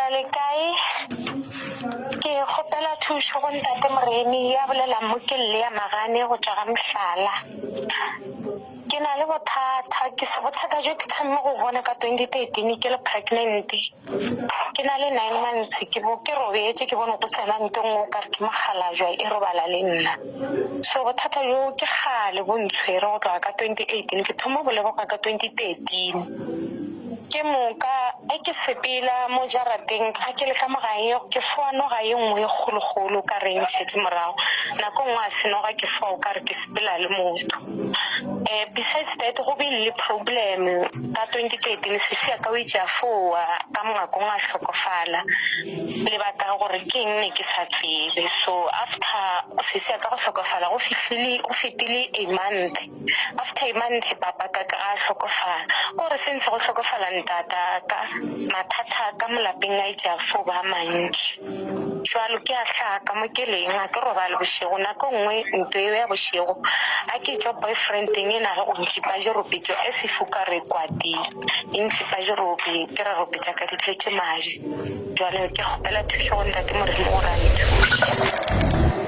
Dumela le kae? Ke kgopela thušo go ntate Moremi ya bolelang mo ke Lea Magane go tšwa ga Mohlala. Ke na le bothata, ke se bothata jo ke thomme go bona ka 2013 ke le pregnant. Ke na le 9 months ke bo ke robetše ke bone go tsena nto nngwe o kare ke mokgalajwa e robala le nna. So bothata jo ke kgale bo ntshwere go tloga ka 2018 ke thoma go leboga ka 2013. Ke moka ge ke sepela mo jarateng a ke le ka mo gae ke foa noga ye nngwe ye kgolokgolo o ka re e ntšhetše morago. Nako nngwe a se noga ke foa o ka re ke sepela le motho. Um besides that go bile le problem ka 2013 sesi ya ka o itše a foa ka mongakong a hlokofala lebaka gore ke eng ne ke sa tsebe. So after sesi ya ka go hlokofala go fihlile go fetile a month. After a month papa ka ka a hlokofala. Ke gore since go hlokofala ntata ka, mathata a ka mo lapeng a itše a fo ba a mantši. Jwalo ke a hlaka mo ke leng, ga ke robale bošego. Nako nngwe nto eo ya bošego a ke tšwa boyfriendeng e na le go ntšipa dirope tšo as if o ka re kwatile. E ntšipa dirope ke re rope tša ka di tletše madi. Jwale ke kgopela thušo go ntate Modimo gore a nthuše.